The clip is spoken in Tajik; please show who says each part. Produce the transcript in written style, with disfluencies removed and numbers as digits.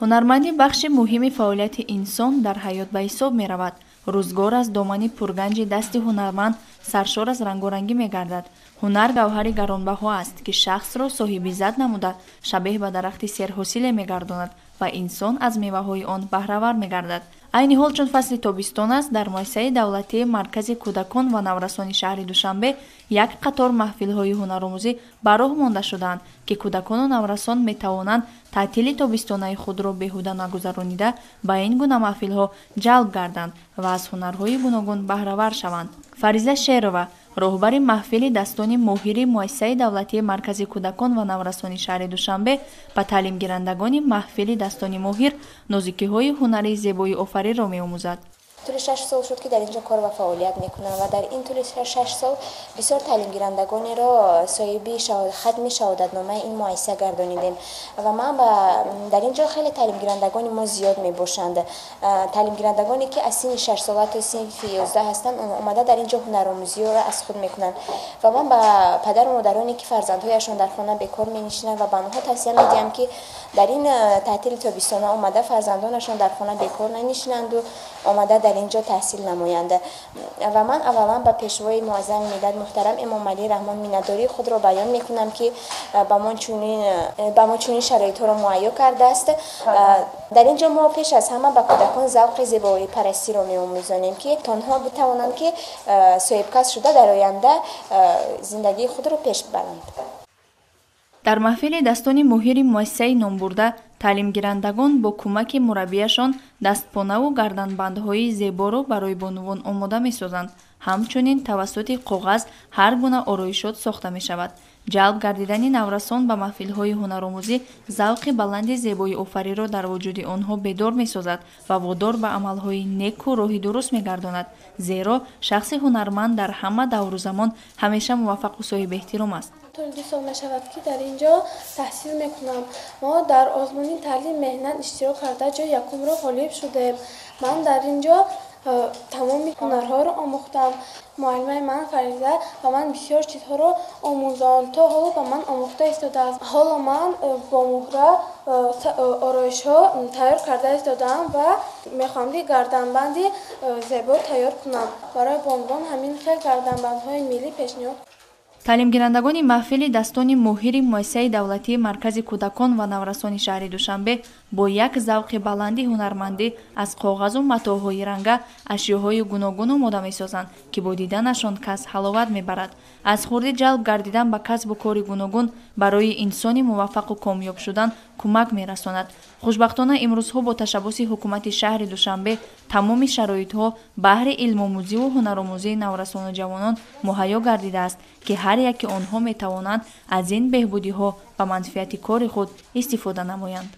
Speaker 1: Ҳунармандӣ бахши муҳими фаъолияти инсон дар ҳаёт ба ҳисоб меравад. Рӯзгор аз домани пурганҷи дасти ҳунарманд саршор аз рангорангӣ мегардад. Ҳунар гавҳари гаронбаҳо аст, ки шахсро соҳибиззат намуда, шабеҳ ба дарахти серҳосиле мегардонад ва инсон аз меваҳои он баҳравар мегардад. Айни ҳол, чун фасли тобистон аст, дар муассисаи давлатии Маркази кӯдакон ва наврасони шаҳри Душанбе як қатор маҳфилҳои ҳунаромӯзӣ ба роҳ монда шудаанд, ки кӯдакону наврасон метавонанд таътили тобистонаи худро беҳуда нагузаронида, ба ин гуна маҳфилҳо ҷалб гарданд ва аз ҳунарҳои гуногун баҳравар шаванд. Фариза Шерова, роҳбари маҳфили дастони моҳири муассисаи давлатии Маркази кӯдакон ва наврасони шаҳри Душанбе, ба таълимгирандагони маҳфили дастони моҳир нозукиҳои ҳунари зебоиофариро меомӯзад.
Speaker 2: Тӯли 6 сол шуд, ки дар ин ҷо кор ва фаъолият мекунам ва дар ин тӯли 6 сол бисёр таълимгирандагонеро соҳиби хатми шаҳодатномаи ин муассиса гардонидем. Ва ман дар ин ҷо хеле таълимгирандагони мо зиёд мебошанд. Таълимгирандагоне, ки аз синни 6сола то синфи 11 ҳастанд, омада дар ин ҷо ҳунаромӯзиро аз худ мекунанд. Ва ман ба падару модароне, ки фарзандҳояшон дар хона бекор менишинанд, ва ба онҳо тавсия медиҳам, ки дар ин таътили тобистона омада, фарзандонашон дар хона бекор нанишинанду омада дар ин ҷо таҳсил намоянд. Ва ман аввалан ба Пешвои муаззами миллат муҳтарам Эмомалӣ Раҳмон миннатдории худро баён мекунам, ки ба мо чунин шароитҳоро муҳайё кардааст. Дар ин ҷо мо пеш аз ҳама ба кӯдакон завқи зебоипарастиро меомӯзонем, ки то онҳо битавонанд, ки соҳибкасб шуда, дар оянда зиндагии худро пеш баранд.
Speaker 1: Дар маҳфили дастони моҳири муассисаи номбурда таълимгирандагон бо кӯмаки мураббияшон дастпонаву гарданбандҳои зеборо барои бонувон омода месозанд. Ҳамчунин тавассути коғаз ҳар гуна ороишот сохта мешавад. Ҷалб гардидани наврасон ба маҳфилҳои ҳунаромӯзӣ завқи баланди зебоиофариро дар вуҷуди онҳо бедор месозад ва водор ба амалҳои неку роҳи дуруст мегардонад, зеро шахси ҳунарманд дар ҳама давру замон ҳамеша муваффақу соҳиби эҳтиром аст.
Speaker 3: Тӯли 2 сол мешавад, ки дар ин ҷо таҳсил мекунам. Мо дар озмуни таълим меҳнат иштирок карда, ҷои якумро ғолиб шудем. Ман дар ин ҷо тамоми ҳунарҳоро омӯхтам. Муаллимаи ман Фариза ба ман бисёр чизҳоро омӯзонд, то ҳоло ба ман омӯхта истодааст. Ҳоло ман бо муҳра ороишҳо тайёр карда истодаам ва мехоҳам, ки гарданбанди зебо тайёр кунам. Барои бонувон ҳамин хел гарданбандҳои миллӣ пешниҳод.
Speaker 1: Таълимгирандагони маҳфили дастони моҳири муассисаи давлатии Маркази кӯдакон ва наврасони шаҳри Душанбе бо як завқи баланди ҳунармандӣ аз коғазу матоъҳои ранга ашёҳои гуногун омода месозанд, ки бо диданашон кас ҳаловат мебарад. Аз хурдӣ ҷалб гардидан ба касбу кори гуногун барои инсони муваффақу комёб шудан кӯмак мерасонад. Хушбахтона, имрӯзҳо бо ташаббуси ҳукумати шаҳри Душанбе тамоми шароитҳо баҳри илмомӯзиву ҳунаромӯзии наврасону ҷавонон муҳайё гардидааст, ки ҳар яки онҳо метавонанд аз ин беҳбудиҳо ба манфиати кори худ истифода намоянд.